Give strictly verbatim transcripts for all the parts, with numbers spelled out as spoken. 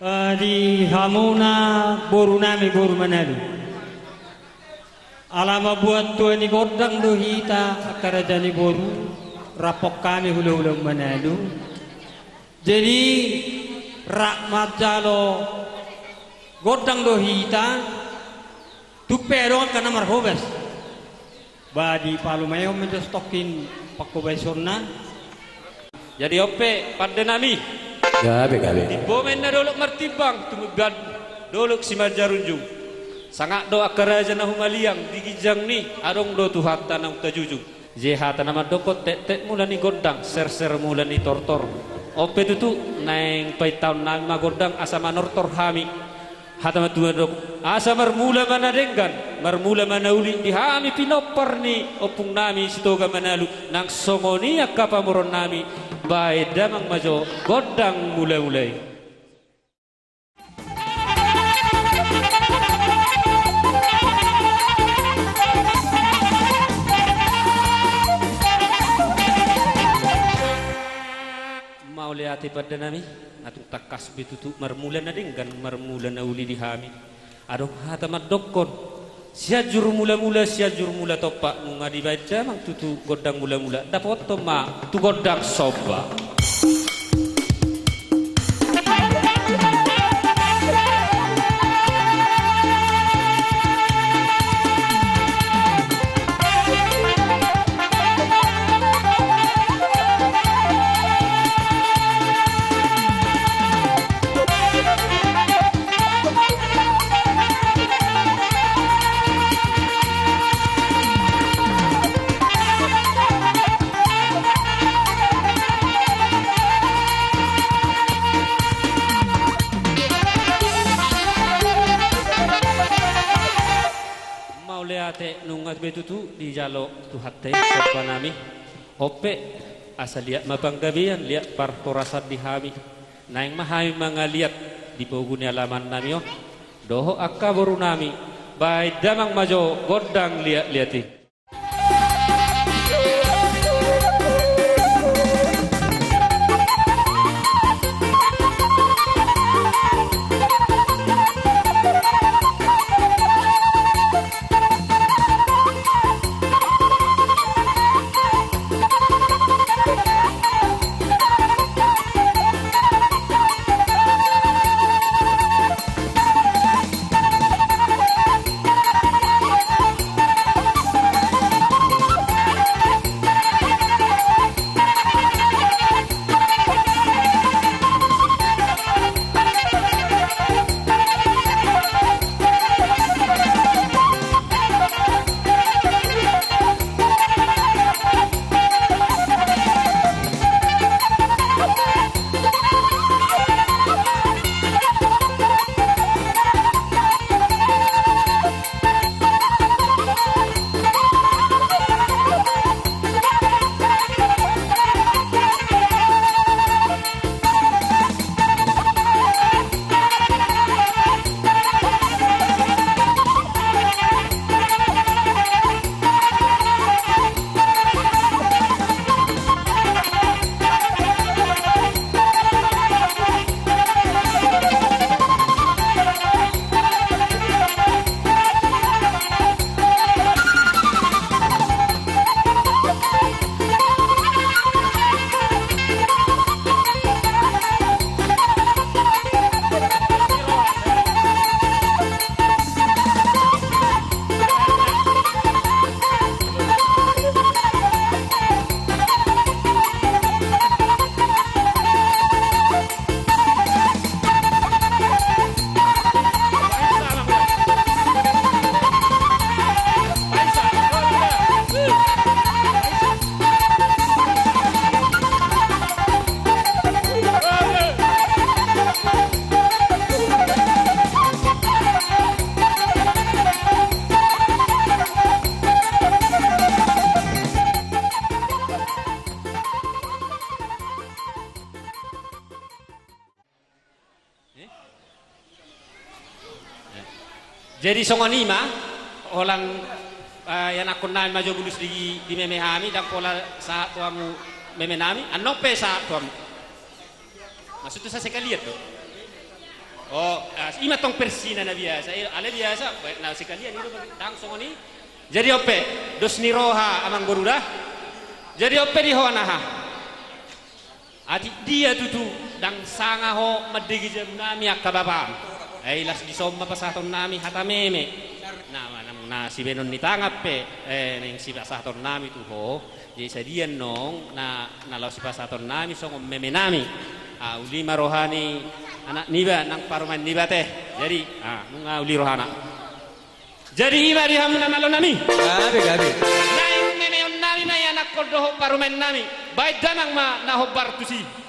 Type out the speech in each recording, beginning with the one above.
Eh, di hamuna boru nami, boru Manalu. Ala mambuat tua ni gondang do hita, angka raja ni boru, rap hami hulahula Manalu. Jadi, rap manjalo gondang do hita, tung pe adong angka na marhobas. Ba dipalumaehon ma jo stokkin panghobasaonna. Jadi on pe pande nami. Gabe, gabe. Timbo ma inna dolok martimbang, tumundalhon dolok simanjujung. Sangap do angka raja na humaliang, di ginjang ni adong do Tuhanta naung tajujung. Ise hata na mandokkon tektek mula ni gondang, serser mula ni tortor. On pe tutu, naeng paintahon nami ma gondang asa manortor hami. Hata ma tutu mandok, asa marmula ma na denggan, marmula ma na uli di hami pinompar ni ompung nami Sitoga Manalu, nang songon i angka pamoruon nami, baen damang ma jo gondang mulamula i. Mauliate pande nami, nga tung tangkas be tutu marmula na denggan, marmula na uli di hami. Adong hata mandokkon, Sianjur mulamula, Sianjur mula tompa, nunga dibaen damang tutu gondang mulamula, dapothon ma tu gondang somba. Mauliate, nunga be tutu dijalo Tuhanta i somba nami. On pe, asa liat ma panggabean, liat parhorasan di hami. Naeng ma hami mangaliat di pogu ni alaman nami on. Dohot angka boru nami, baen damang ma jo gondang liat-liat i. Eh? Jadi songon i ma, holan, eh, ianakhon nami ma jo bulus di, di meme hami, ndang pola sahat tu hamu meme nami, annon pe sahat tu hamu. Maksudhu sasekalian do. Oh, ah, ima tong versina na biasa. Eh, alai biasa, baen na sekalian i do, ndang songon i. Jadi on pe, dos ni roha amangboru da. Jadi on pe di ho anaha. Atik dia tutu, ndang sanga ho mandege jabu nami angka bapam. Ai las dison ma pasahaton nami hata meme. Na, na, na sibaenon ni tangan pe, eh, naeng sipasahaton nami tu ho. Jadi sadia annon na, na laho sipasahaton nami songon meme nami. Ah, uli ma roha ni anak niba nang parumaen niba te. Jadi, ah, nunga uli rohana. Jadi ima di hamu na malo nami. Gabe, gabe. Naeng memeon nami ma i anakkon dohot parumaen nami. Baen damang ma na hombar tusi.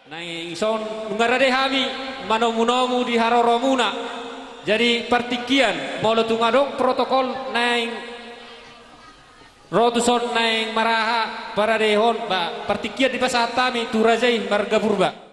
Naeng songon nunga rade hami manomu-nomu di haroromuna. Jadi partingkian, molo tung adong protokol naeng ro tuson naeng maraha paradehon, ba, partingkian dipasahat hami tu raja i marga Purba.